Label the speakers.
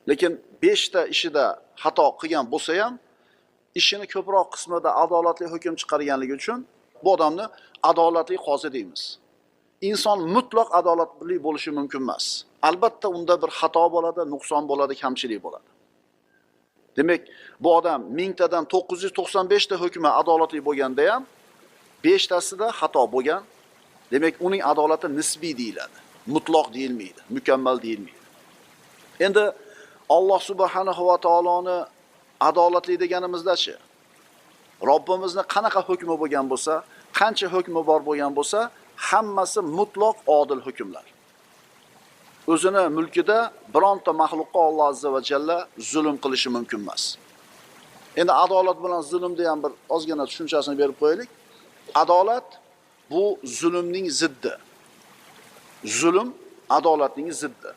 Speaker 1: Lekin 5 ta ishida xato qilgan bo'lsa ham, ishini ko'proq qismida adolatli hukm chiqarganligi uchun bu odamni adolatli qozi deymiz. Inson mutlaq adolatli bo'lishi mumkin emas. Albatta unda bir xato bo'ladi, nuqson bo'ladi, kamchilik bo'ladi. Demak, bu odam 1000 tadan 995 ta hukmi adolatli bo'lganda ham 5 tasida xato bo'lgan. Demak, uning adolati nisbiy deyiladi. Mutloq deyilmaydi, mukammal deyilmaydi. Endi Alloh subhanahu va taoloni adolatli deganimizda-chi, Robbimizni qanaqa hukmi bo'lgan bo'lsa, qancha hukmi bor bo'lgan bo'lsa, hammasi mutloq odil hukmlar. O'zini mulkida bironta maxluqqa Alloh azza va jalla zulm qilishi mumkin emas. Endi adolat bilan zulmni ham bir ozgina tushunchasini berib qo'yaylik. Adolat bu zulmning ziddi. Zulm adolatning ziddi.